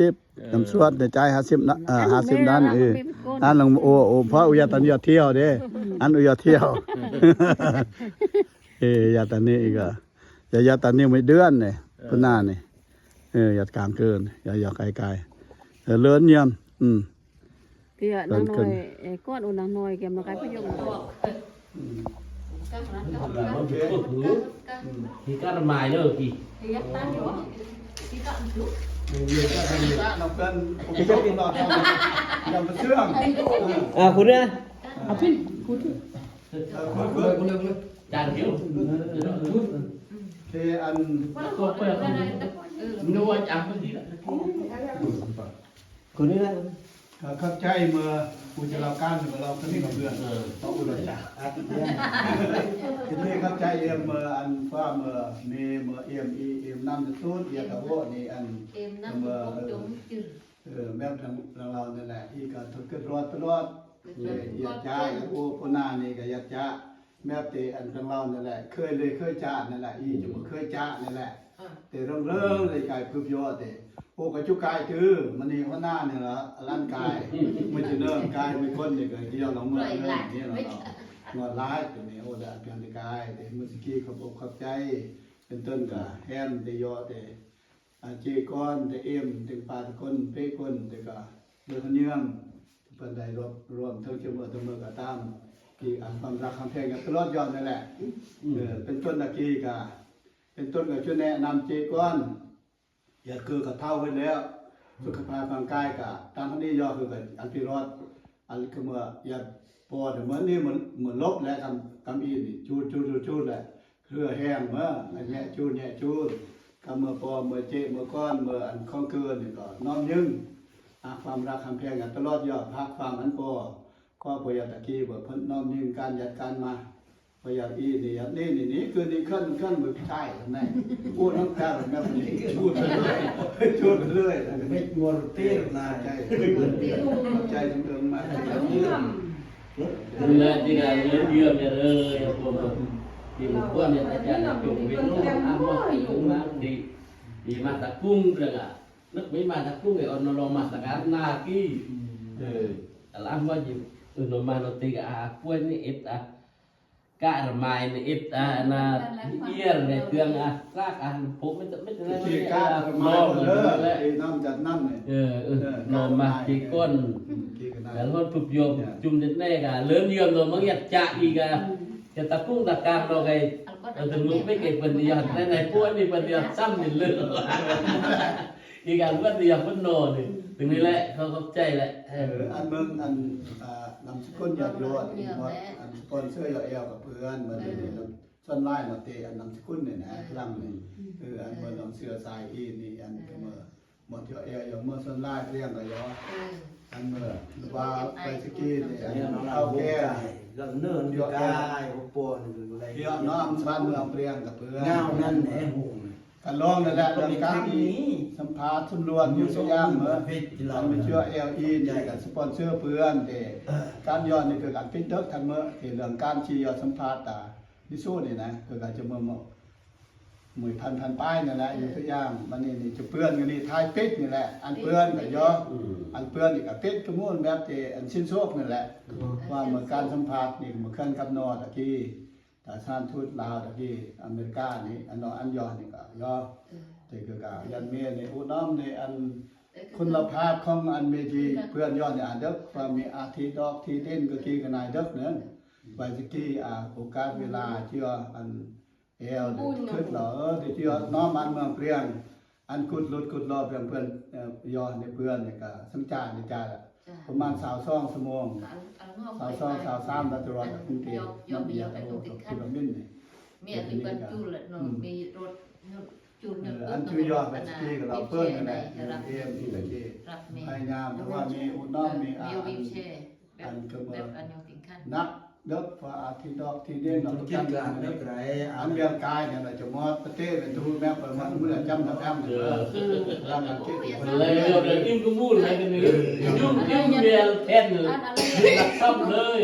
ສິບ ເອີ ນ້ຳຊວດໄດ້ຈ່າຍຫ້າສິບນະ ເອີ ຫ້າສິບນັ້ນ ເອີ ອັນລະ ໂອ້ ໂອ້ ເພາະອຸຍາຕານິຢາທ່ຽວເດ້ ອັນອຸຍາທ່ຽວ ເອີ ຢາຕານິອີກ ຢາ ຢາຕານິມື້ເດືອນນີ້ ເອີ ພຸ້ນນານີ້ ເອີ ຢາກາງເກີນ ຢາ ຢາໄກໆ ເອີ ເລີນຢ້ຽມ ອືມ ເທື່ອນາງນ້ອຍ ເອີ ກ່ອນ ໂອ້ ນາງນ້ອຍ ແກມາໄກພະຍົມ ອືມ ທີ່ການໝາຍເດີ ທີ່ ອ່າ ຄຸນນະ ເອົາພິນ ຄຸນ ຈານດຽວ ເຄ ອັນ ຕົວເປີດ ມັນວ່າຈານຄົນນີ້ລະ ຄົນນີ້ລະ ເອີ ຂອບໃຈເມື່ອຜູ້ຈະເລົ່າການ ເມື່ອເຮົາສະໜິດກັບເພື່ອນ ເອີ ເພາະຜູ້ລະຈາກ ເຄ ຂອບໃຈເອັມ ເມື່ອອັນຟ້າ ເມື່ອເມ ເມື່ອເອັມອີ ເອັມນຳສຸດ ຢາກະໂວະນີ້ ອັນ ເອັມນຳ ເມື່ອ ເອີ ເອີ ແບບດັ່ງ ດັ່ງລາວນັ້ນແຫຼະ ອີກະເກີດຮອດຕະຫຼອດ ເອີ ຢາກຈະ ໂອ ໂອນານີ້ກະຢາກຈະ ແບບທີ່ອັນດັ່ງລາວນັ້ນແຫຼະ ເຄີຍເລີຍເຄີຍຈະນັ້ນແຫຼະ ອີຈະບໍ່ເຄີຍຈະນັ້ນແຫຼະ ເອີ ແຕ່ເລີ່ມໆ ເລີຍກາຍປຶບຢໍແຕ່ ໂອ ກະຈຸກາຍຕື້ ມັນນີ້ຫົວໜ້ານີ້ລະ ອັນນັ້ນກາຍ ມື້ຈະເນີມກາຍ ມື້ຄົນນີ້ກະຍອມລະເມີດນີ້ລະ ງອດຫຼາຍຕົວນີ້ ໂອ ແລະອະພຽງແຕ່ກາຍ ແຕ່ມື້ສະກີຂອບອົກຂອບໃຈ ເປັນຕົ້ນກະແຮມແຕ່ຢໍແຕ່ ອາ ເຈກ່ອນ ແຕ່ເອັມ ແຕ່ປາຕະກົນ ເປກົນ ແຕ່ກະເດີກຂະເຍືອມ ເພິ່ນໄດ້ລວບລວມເຖິງຈະເມີຕະເມີກະຕາມ ທີ່ ອາ ຄວາມຮັກຄວາມແພງກັນຕະຫຼອດຍ້ອນນັ້ນແຫຼະ ເອີ ເປັນຕົ້ນອາກີກະ ເປັນຕົ້ນກະຈະແນະນຳເຈກ່ອນ ຢາດເກີກະເຖົ້າເບິດແລ້ວ ສຸຂະພາບຮ່າງກາຍກະຕາມອັນນີ້ຍ້ອນຄືກັນ ອັນທີ່ລອດ ອັນກະເມື່ອ ຢາດພໍດະເມີນີ້ ເມື່ອ ເມື່ອລົບແລ້ວ ກຳ ກຳອີນີ້ ຈູດ ຈູດ ຈູດ ຈູດແລ້ວ ເຮືອແຮງເມີ ແຍະຈູດ ແຍະຈູດ ກະເມື່ອພໍ ເມື່ອເຈ ເມື່ອກ່ອນ ເມື່ອອັນຂອງເກີນນີ້ກະນ້ອມຍຶງ ອາ ຄວາມຮັກຄວາມແພງກັນຕະຫຼອດຍ້ອນພັກຄວາມອັນພໍ ກໍບໍ່ຢາກຕະກີ້ວ່າເພິ່ນນ້ອມຍິງການຢາດການມາ ບໍ່ຢາກອີນີ້ຢາກນີ້ນີ້ ນີ້ຄືນີ້ເຄື່ອນເຄື່ອນມືຊາຍນະ ໂອ້ ນ້ຳຕາແບບນີ້ຈູດໄປເລີຍ ຈູດໄປເລີຍ ເມັດງວນເຕີນາໃຈ ໃຈເອີງມາ ໃຈເອີງ Mula tiga lagi yang ada yang pun di bukan yang aja nak pun minum amat minum mati di mata kung dengan nak mi mata kung ya ono lo mata karena ki. Eh, alah maju. Ono mano tiga apa ni it ah. Ka rmai ni it ah na ier ni tiang ah rak ah puk mit mit na. Ki ka rmai le. Ti nam jat nam ni. Eh, eh, no mah ki kon. Ki ka na. Dal hon pup yo jum det ne ka. Leum yom no mang yat cha i ka. Ka ta kung ta kang no kai. Ơ, tưng muk mik kai pen yat ne ne puan ni pen yat sam ni le. ອີກອັນເພິ່ນຢາກເພິ່ນໜໍ່ນີ້ ເຖິງນີ້ແຫຼະ ເຂົາຂອບໃຈແຫຼະ. ເອີ ອັນເບິ່ງອັນ ອ່າ ນາມສະກຸນຍອດຍອດ ອັນສະປອນເຊີຢອດແອວກັບເພື່ອນ ບັດນີ້ສ່ວນຫຼາຍມາແຕ່ອັນນາມສະກຸນນີ້ນະ ຫຼັງນີ້ ເອີ ອັນເບິ່ງເອົາເຊື້ອສາຍອີ່ນີ້ ອັນກໍເມື່ອ ໝົດຢອດແອວ ເມື່ອສ່ວນຫຼາຍພຽງກໍຢອດ ອັນເມື່ອວ່າໄປສະກີນີ້ ອັນເອົາແກ່ ເລື່ອງເນີນກາຍ ບໍ່ປອນ ເນາະ ບ້ານເມືອງພຽງກັບເພື່ອນ ຍາວນັ້ນແຫຼະ ກະລອງນັ້ນແຫຼະ ເລື່ອງການທີ່ສຳພາດສຳຫຼວດຢູ່ສະຫຍາມເໝິດ ແລ້ວມີເຊື້ອແອວອີນ ກະສະປອນເຊີເພື່ອນເດ້ ການຢອດນີ້ຄືການປິດເດິກທັງເໝິດ ທີ່ເລື່ອງການທີ່ຢອດສຳພາດຕາ ນິໂຊນີ້ນະ ຄືການຈະເມືອມອງ ມື້ພັນພັນປາຍນັ້ນແຫຼະ ຢູ່ສະຫຍາມ ບັດນີ້ນີ້ຈະເປື້ອນຢູ່ນີ້ ທ້າຍປິດນີ້ແຫຼະ ອັນເປື້ອນກະຢອດ ອັນເປື້ອນນີ້ກະປິດກະໝູນແບບທີ່ອັນຊິນໂຊກນັ້ນແຫຼະ ວ່າເມື່ອການສຳພາດນີ້ ເມື່ອເຄື່ອນກັບນອຕະກີ ສະຖານທູດລາວຕະກີ້ ອາເມລິການີ້ ອັນເນາະ ອັນຢອດນີ້ກໍຢອດ ເອີ ແຕ່ຄືກະຍັນເມໃນອຸດອມໃນອັນ ເອີ ຄຸນລະພາບຂອງອັນເມຈີ ເພື່ອນຢອດນີ້ ອາເດິກ ວ່າມີອາທິດອກທີ່ເດັ່ນກໍກີກະນາຍເດິກເນີ ໄວສະກີ ອາ ໂອກາດເວລາທີ່ວ່າອັນແອວ ຄຶດລະ ເອີ ທີ່ວ່ານ້ອມອັນເມືອງເປຍງ ອັນຂຸດຫຼຸດຂຸດລອບ ເພື່ອນ ເອີ ຢອດໃນເພື່ອນນີ້ກະສັງຈານນີ້ຈາ ປະມານຊາວສອງຊົ່ວໂມງ ຊາວສອງ ຊາວສາມ ລະຕະຫຼອດກຸງເທບ ມັນເອີຍ ໂຕ ໂຕ ໂຕ ໂຕ ມິນນີ້ ມີອັນນີ້ກໍຈູລເນາະ ມີລົດຈູລ ເອີ ອັນຈຸຍອດແບບສະກີກໍລາວເປີດນັ້ນແຫຼະ ເອັມ ທີ່ຕະກີ້ ພະຍາຍາມ ແຕ່ວ່າມີອຸດໜອມ ມີ ອັນ ອັນກະເມືອງ ໜັກເດີ ເພາະອາທິດອກທີ່ເດັ່ນ ກິນການເດີ ອັນວຽງກາຍນີ້ລະຈະມອດປະເທດເປັນທູແມ່ເປີດມາເມື່ອຈຳນຳແອມເດີ ລະມັນກິນ ເລີຍເລີຍ ອີ່ມກະມູນເລີຍ ຍຸ່ງກິນແມວແທນເລີຍ ລັກຊອບເລີຍ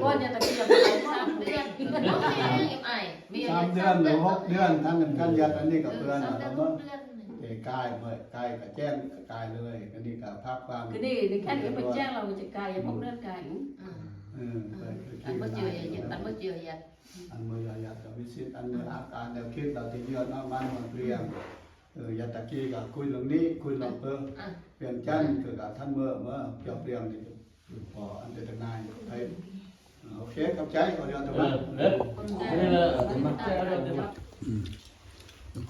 ກ່ອນຈະຕະກຽມ ສາມເດືອນ ສາມເດືອນ ຫຼື ຫົກເດືອນ ທັງກັນກັນ ຢາດອັນນີ້ກໍເພື່ອນນະ ແຕ່ກາຍ ກາຍກໍແຈ້ງ ກາຍເລີຍ ອັນນີ້ກໍພັກວາງ ຄືນີ້ ນີ້ແຄ່ນກໍໄປແຈ້ງລາວຈະກາຍ ຫົກເດືອນກາຍ ເອີ ອັນບໍ່ເຈີ ອັນບໍ່ເຈີ ອັນເມື່ອຢາດກໍມີສິດ ອັນເມື່ອອາການແນວຄິດລາວທີ່ເຍອະນຳມັນມັນເປ່ຽນ ເອີ ຢາດຕະກີ້ກໍຄຸຍເລື່ອງນີ້ ຄຸຍເລື່ອງ ເອີ ວຽງຈັນ ຄືກັບທ່ານເມື່ອ ເມື່ອຈອບເລື່ອງນີ້ ພໍອັນເດດນາຍໄປ ໂອເຄ ຂອບໃຈ ຂໍດຽວຕະມາ ເອີ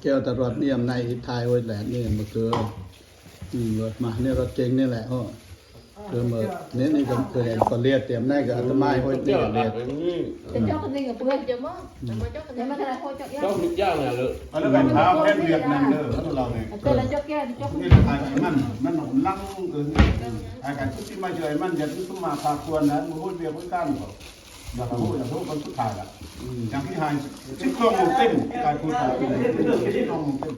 ແກ້ວຕະຫຼອດນີ້ອຳນາຍອີກທ້າຍໂອ້ຍແຫຼະ ນີ້ມາຄື ອືມ ລົດມາ ນີ້ລົດເກັ່ງນີ້ແຫຼະ ໂອ້ ຄືມາ ນີ້ ນີ້ກໍຄືແລນກໍລຽດ ຕຽມໄດ້ກໍອາດຕະມາໂອ້ຍ ນີ້ລຽດ ຈະເຈາະກັນນີ້ກໍເພື່ອນຈະມາ ຈະມາເຈາະກັນນີ້ ເຈົ້າມີຢ່າງແລ້ວເລີຍ ອັນນັ້ນກໍທ້າວແພດວຽດນັ້ນເດີ ລາວນີ້ ແຕ່ລະເຈາະແກ້ວ ເຮັດໃຫ້ມັນ ມັນຫຼັງ ເອີ ອາການທີ່ມາເຈີມັນ ຢ່າຄືມາພາຄວນນະ ບໍ່ຮູ້ວຽກເຮັດການບໍ່ ຢາກຮູ້ ຢາກຮູ້ຄົນສຸດທ້າຍລະ ຢ່າງທີ່ໃຫ້ສິບສອງໂມງເຕັມ ການຄູດຕາສິບສອງໂມງເຕັມ